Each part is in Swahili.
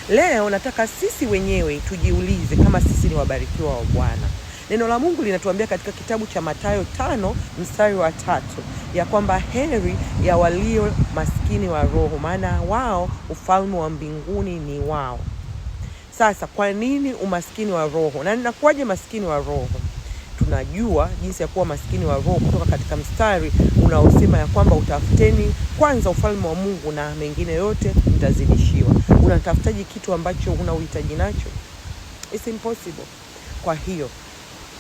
Leo nataka sisi wenyewe tujiulize kama sisi ni wabarikiwa wa Bwana. Neno la Mungu linatuambia katika kitabu cha Mathayo 5 mstari wa 3 ya kwamba heri ya walio maskini wa roho, maana wao ufalme wa mbinguni ni wao. Sasa kwa nini umaskini wa roho na ninakuwaje maskini wa roho? Tunajua jinsi ya kuwa maskini wa roho kutoka katika mstari unaosema ya kwamba utafuteni kwanza ufalme wa Mungu na mengine yote mtazidishiwa. Unatafutaje kitu ambacho huna uhitaji nacho? It's impossible. Kwa hiyo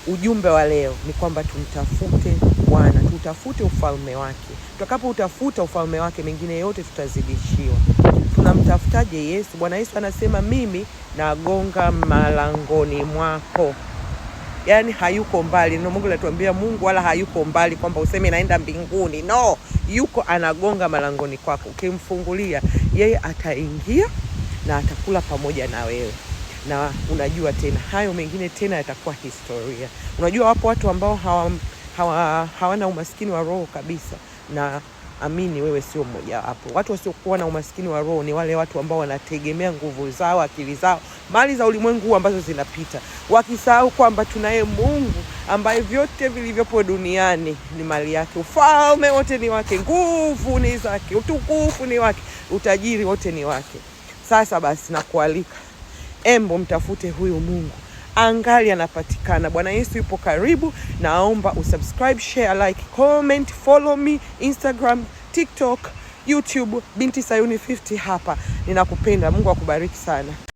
ujumbe wa leo ni kwamba tumtafute Bwana, tutafute ufalme wake. Tutakapoutafuta ufalme wake, mengine yote tutazidishiwa. Tunamtafutaje Yesu? Bwana Yesu anasema mimi nagonga malangoni mwako. Yaani hayuko mbali. Neno Mungu linatuambia Mungu wala hayuko mbali kwamba useme naenda mbinguni. No, yuko anagonga malangoni kwako. Ukimfungulia yeye ataingia na atakula pamoja na wewe na unajua tena hayo mengine tena yatakuwa historia. Unajua wapo watu ambao hawana umaskini wa roho kabisa, na amini wewe sio mmoja wapo. Watu wasiokuwa na umaskini wa roho ni wale watu ambao wanategemea nguvu zao, akili zao, mali za ulimwengu huu ambazo zinapita, wakisahau kwamba tunaye Mungu ambaye vyote vilivyopo duniani ni mali yake, ufalme wote ni wake, nguvu ni zake, utukufu ni wake, utajiri wote ni wake. Sasa basi, nakualika embo mtafute huyu Mungu angali anapatikana. Bwana Yesu yupo karibu. Naomba usubscribe, share, like, comment, follow me Instagram, TikTok, YouTube, Binti Sayuni 50 hapa. Ninakupenda. Mungu akubariki sana.